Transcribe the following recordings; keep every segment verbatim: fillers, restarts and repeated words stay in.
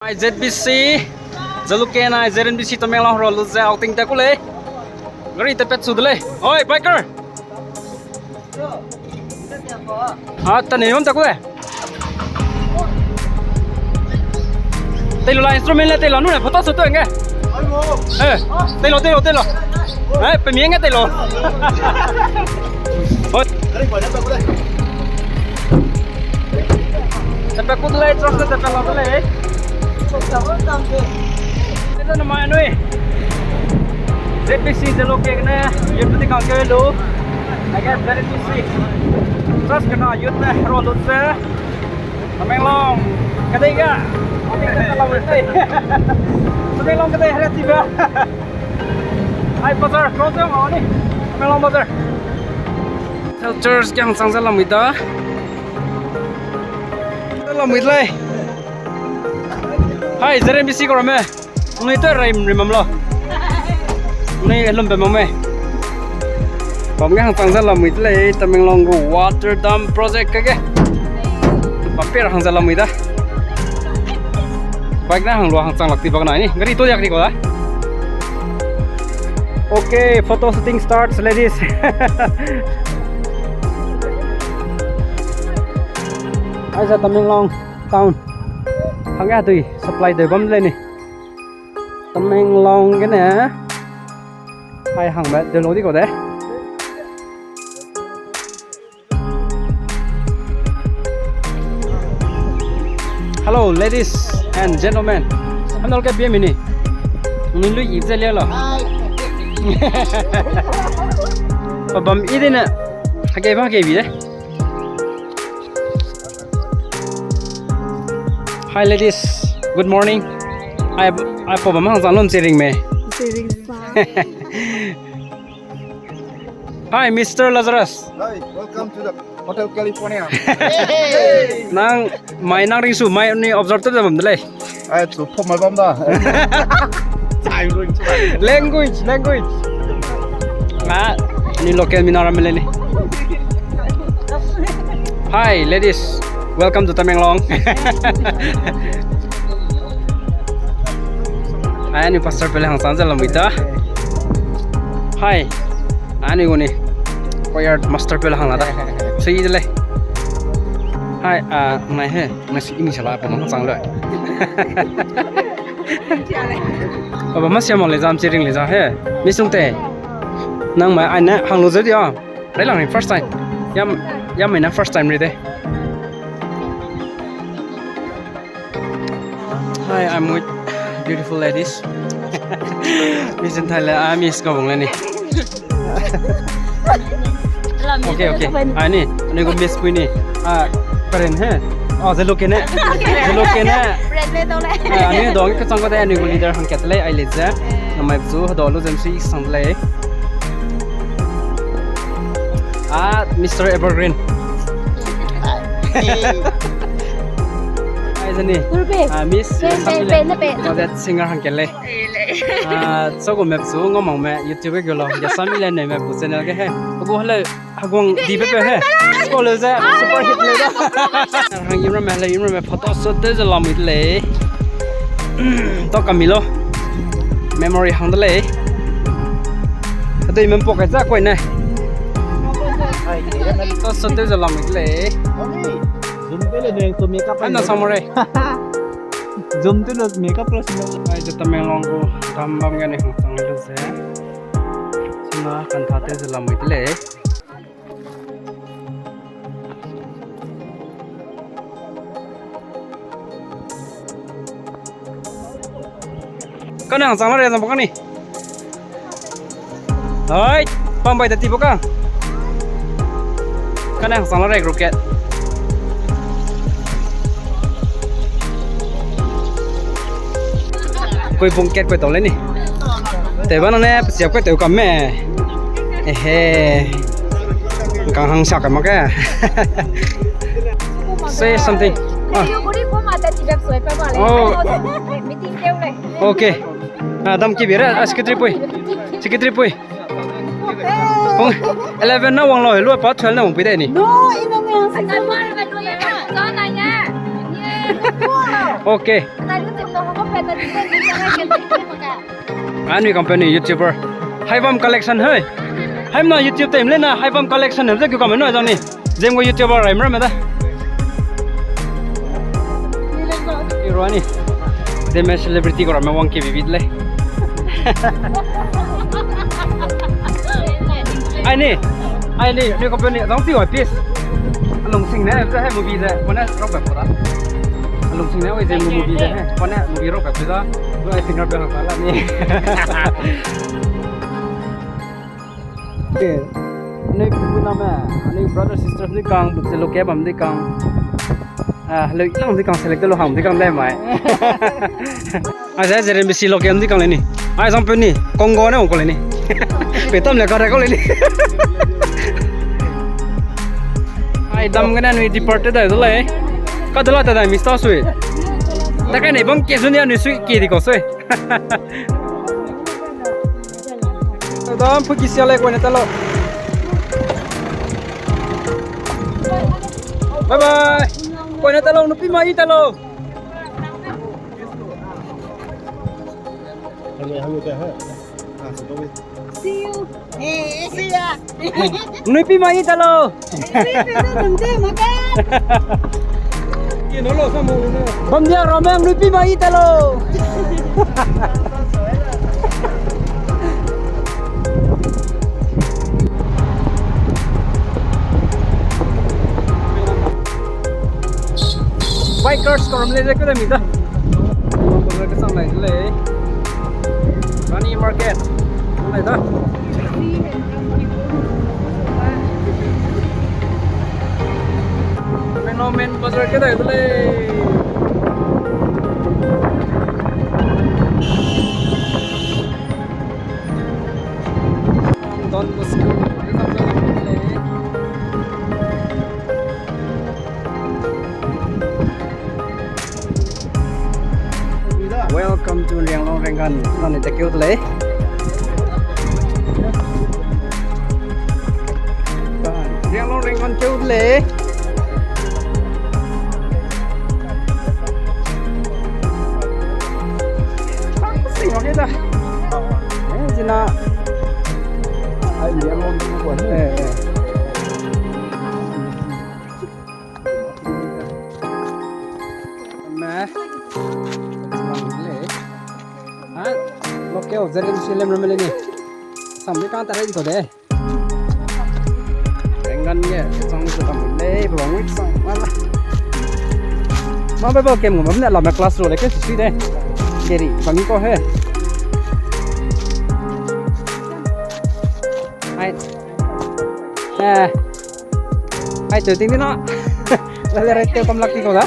Ai Z B C, Jalukie nai Z N B C Tamenglong road lu ze outing ta ku lei. Gari te pet su de lei. Oi, biker. Ah, tane yon ta ku lei. Tei lu la instrument le, tei la nu le, photo shoot tu enge. Eh, tei lu, tei lu, tei lu. Eh, pe mi enge tei lu. Oi. Tepe kut lei, trust tepe la lei. Ita na mai nui. Z B C Jalukie ne, youth di kang ke lu. I guess Z B C. Trust ke na youth ne road lu ze. Tamenglong. Kedei ga. Tamenglong kedei hera tiba. Ai bazar, cross de ma ni. Tamenglong bazar. Tel church ge hangsang ze lamui da. Lamui lei. Hai, Z N B C ko ramme. Nui te rai rimam lo. Nui lumbe mame. Bam ge hangsang ze lamui de lei, Tamenglong gu water dam project kage. Bam pe ra hang ze lamui da. Bike na hang lua hangsang lak ti bak na ni. Gari to yak di ko da. Okay, photo shooting starts, ladies. Aiza Tamenglong town. Hangge hatui supply de bam le ni. Tamenglong gene. Ai hangbe de lo di ko de. Hello, ladies and gentlemen. Hanol ke bia mini. Ni lui i ze le lo. Bam i dine. Hage ba hage bi de. Hi ladies, good morning. Ai, ai pau bam hang zang lon cheering me. Cheering sa. Hi, Mister Lazarus. Hi, welcome to the Hotel California. Nang mai nang ring su mai ni observe te bam de lei. Ai, chu pom mai bam da. Language, language. Ah, ni local mina ram le ni. Hi, ladies. Welcome to Tamenglong. Ai, ni pastor pele hang sang ze lamui da. Hi. Ani guni. Choir master pele hang la da. Sui de lei. Hi, ah, nai he. Nasi imi sala pa mang sang le. Aba masiam le zam cheering le za he. Mi sung te. Nang mai ai ne hang lu ze dia. Rai lang first time. Yam, yam mai na first time ri de. Hi, I'm with beautiful ladies. Miss Thailand, I miss Kabong le ni. Okay, okay. Ani, ani gu miss pui ni. Ah, peren he. Ah, ze lo kene. Ze lo kene. Peren le dau le. Ah, ani dong ke chang ko de ani gu leader hang kat le ai le ze. Namai zu do lo zem si sang le. Ah, Mister Evergreen. Ai zani. Turbe. Ah, Miss Pe, pe, Samile. Pe, na pe. That singer hang kele. Ah, so go map su ngomang me YouTube ge lo. Ya Samile ne map ku channel ge he. Go hello. Hagong di pe pe he. Scroll ze super hit le da. Hang imra me le imra me photo shoot te ze lamui le. To kami lo. Memory hang de lei. Adui men pocket za koi ne. Photo shoot te ze lamui le. Zoom te le ne to makeup. Ana samore. Zoom te le makeup plus. Ai ze Tamenglong gu dam bam ga ne hang sang le ze. Suna kan thate ze lamui le. Kane hang chang la re zang bak ni. Hai, pam bai da ti bak ka. Kane hang chang la re group ke. Koi bung ket koi tau le ni. Te ba na ne, pesiap koi tau kam me. Ehe. Kang hang sak kam ke. Say something. Ah. Oh. Meeting keu le. Okay. Ah, dam ki bire, ah, secretary pui. Secretary pui. Pung eleven na wang lo, lu pa twelve na wang pui de ni. No, ina ne. Okay. Anui company YouTuber. Haibam Collection, hei. Haimna YouTube time lena Haibam Collection, hemze ku kame no zang ni. Zem gu YouTuber rai mra me da. Irwani. Zeme celebrity ko ramme wang ke bibit lei. Ai ni, ai ni, ni company dang ti wa pis. Alung sing ne, ze hai movie ze, kone rock band pura. Alung sing ne, oi ze movie ze, kone movie rock band pura. Lo ai singer band pura ni. Okay. Anui pu name, anui brother sisters di kang, buk se lo ke bam di kang. Ah, lo ilang di kang select lo hang di kang le mai. Ai, zai zeren bisi lo kem di kang le ni. Ai, zang pe ni, Congo ne ong ko le ni. Pe tam le ka re ko le ni. Ai, dam gene nui departed da le. Ka de la ta da mi sta sui. Ta ka ne bam ke zun ya nui sui ke di ko sui. Dam pu ki sia le ko ne ta lo. Bye bye. Ko ne ta lo, nu pi ma i ta lo. See you. Hey, see ya. Nui pi ma i ta lo. Bam dia rameng nui pi ma i ta lo. Bikers ko ram le ze ku da mi da. Ko ke sang lai le. Rani Market. Lai da. Meno main bazar ke dai de lei. Don Bosco. Welcome to Rianglong Renggan. Nani te keu de lei. Rianglong Renggan keu de lei. Sing wang da. Eh, zina. Ai, Rianglong Renggan. Eh, eh. Me. Lang le. Ha, local zeren si lem ram le ni. Sambe kan ta rai ko de. Renggan ye, sang se tam le, bang wik sang, wala. Ma be ba kem ngam ne la me class ro le ke si de. Keri, bang ko he. Ai. Eh. Ai, tu ting ni na. Lale rai te kam lak ti ko da.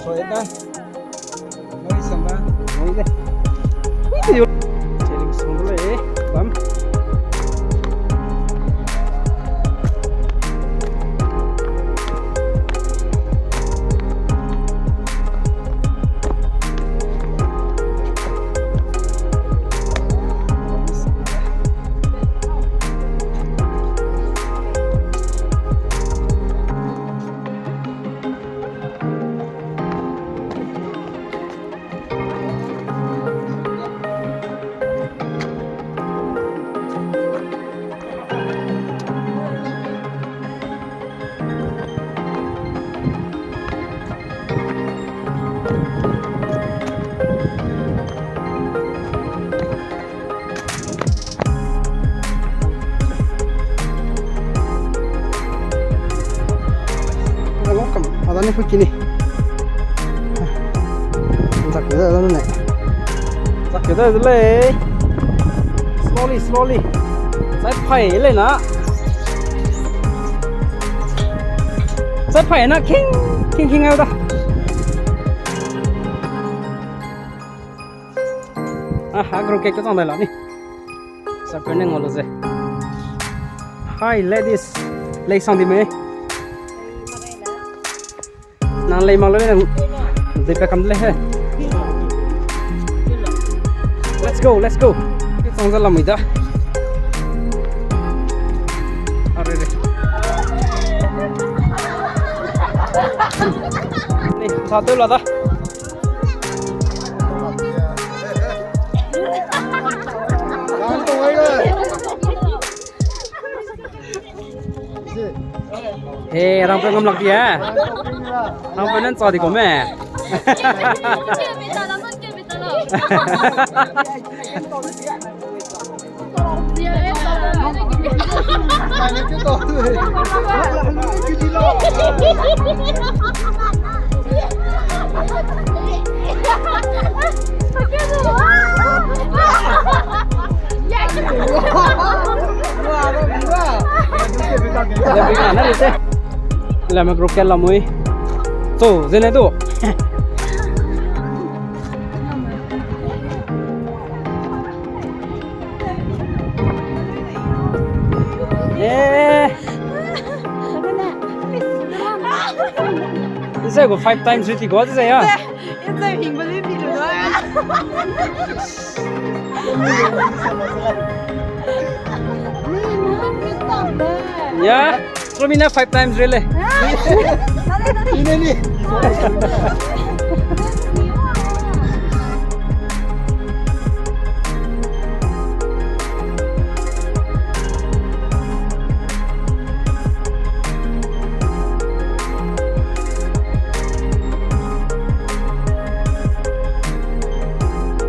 Soeta. Noi samba. Noi de. Ui, yo. Cheling sung le, bam. Welcome. Ada ni hui kini. Zak ke da ne. Zak ke da le. Slowly, slowly. Sai phai le na. Sai phai na king, king, king da. Ah, agro ke ko zang da la ni. Sa ko ne ngau lu ze. Hi, ladies. Lei sang di me. Nang lei mak lu nang. Ze pe kam le he. Let's go, let's go. Ke song za lamui da. Are re. Ni, sa tew la da. He, rang pe ngam lak di, eh? Rang pe nan cha di ko me. Lame group ke lamui. So, zene du. Eh. This go five times with you, what is it, yeah? Yeah. Romina five times really. Ini ni.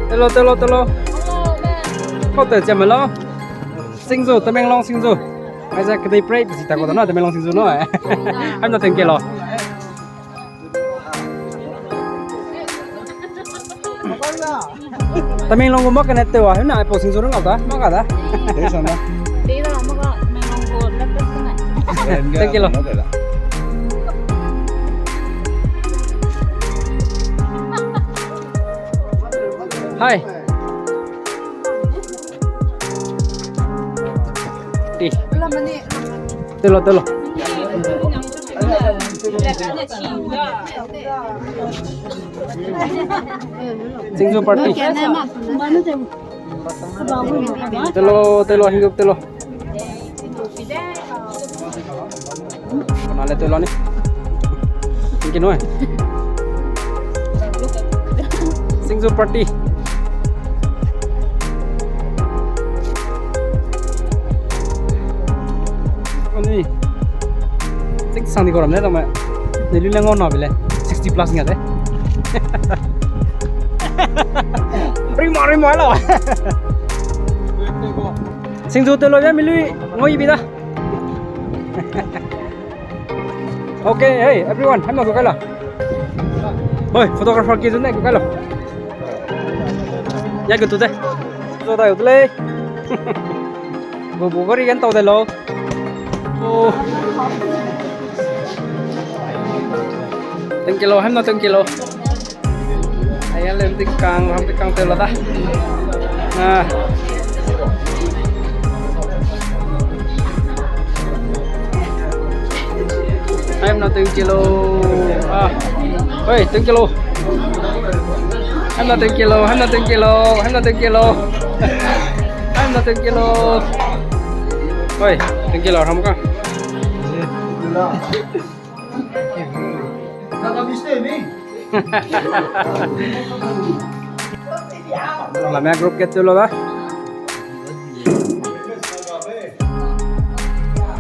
Hello, hello, hello. Kau te chame lo. Singju, Tamenglong Singju. Aiza kedei prei bisi ta ko da na Tamenglong Singju no. Hamna thank you lo. Tamenglong gu ma kane tewa, hena aipau Singju rang da, ma ga da. Tei sana. Tei da, ma ga, Tamenglong gu lepes na. Thank you lo. Hi. Ti. Telo, telo. Singju party. Telo, telo, hinguk telo. Nale telo ni. Thank you, no. Singju party. Ani. Sing sang di koram ne tame. Ni lu le ngau na bile. Sixty plus nga de. Rima, rima lo. Singju telo ya mi lui ngoi bi da. Okay, hey, everyone, hamna ku kai la. Hoi, photographer ki zune ku kai la. Ya ke tu de. Zo da yo de lei. Bu bu gari gan tau de lo. Oh. Thank you lo, hamna thank you lo. Ai, a lem tingkang, ram tingkang tew la da. Ah. Hamna thank you lo. Ah. Oi, thank you lo. Hamna thank you lo, hamna thank you lo, hamna thank you lo. Hamna thank you lo. Oi, thank you lo, ram ka. Lamia group ke tulo da.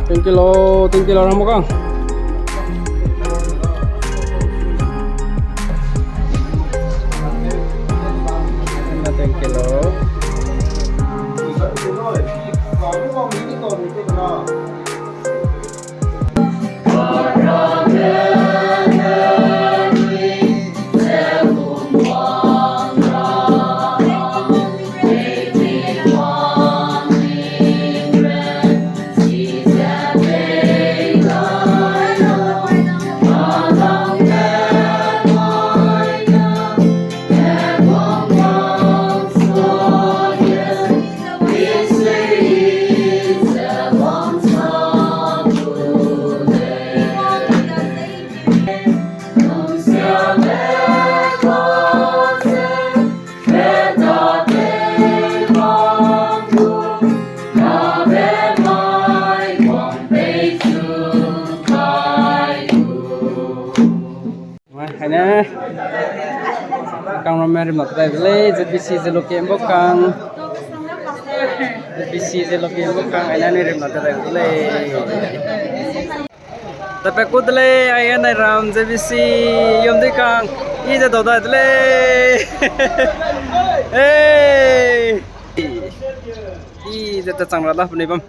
Thank you lo, thank you lo, ram ka. Thank you lo. Ne, kang ramme rimna tadai de lei, Z B C ze loke mbo kang. Z B C ze loke mbo kang, aina ne rimna tadai de lei. Tapat ku de lei, ai anai ram Z B C yum di kang, i ze dau dai de lei. Ei! I ze ta chang ra da penui bam.